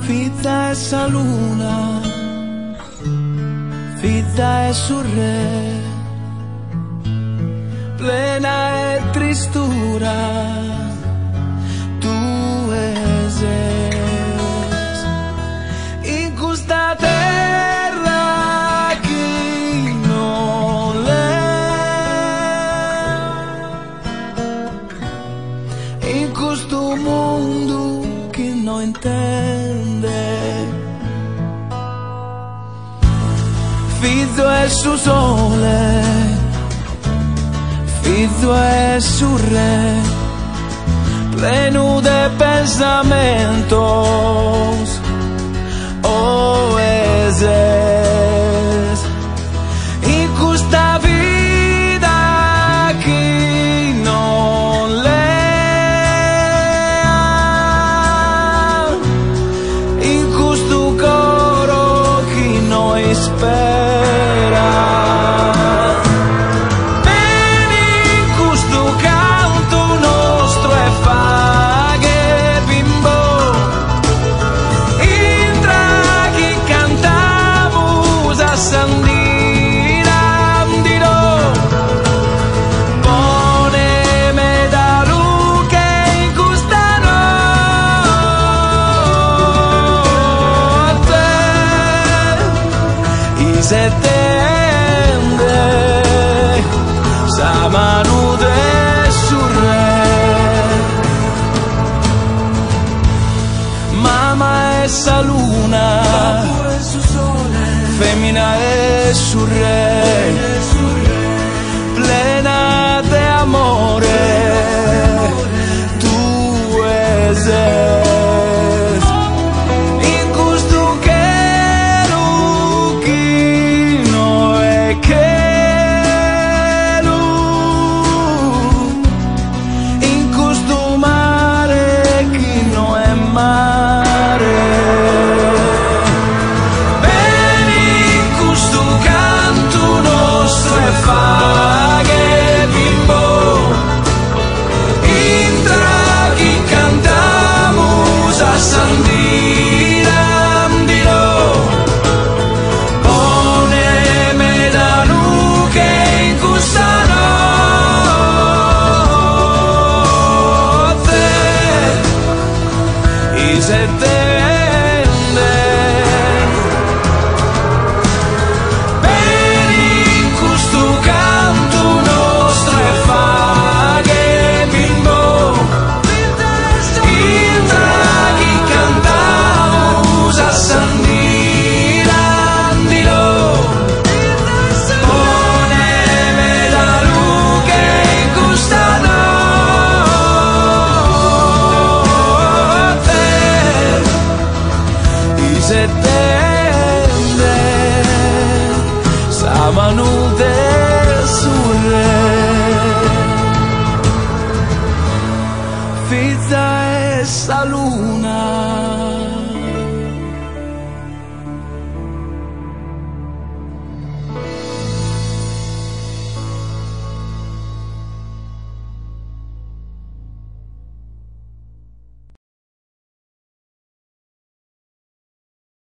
Fiza 'e sa luna, fiza 'e su re, plena 'e tristura tue ses. In custa terra chi no l'est, in custu mundu chi no intendet. Fizu 'e su sole, fizu 'e su re, plenu de pensamentos, oe ses. In custa vida chi no leat, in custu coro chi no isperat. Beni in custu cantu nostru e faghe bimbo, intra chi cantamus a s'andira andiro, pone meda luche in custa notte, isettende sa manu de su re. Mama 'e sa luna, femina 'e su re, plena de amore, tue ses. In custu chelu chi no est chelu, in custu mare chi no est mare. Beni in custu cantu nostru e faghe bimbo, intra chi cantamus a s'andira andiro, pone meda luche in custa notte, isettende. Beni in custu cantu nostru e faghe bimbo, intra chi cantamus a s'andira andiro, pone meda luche in custa notte, isettende sa manu.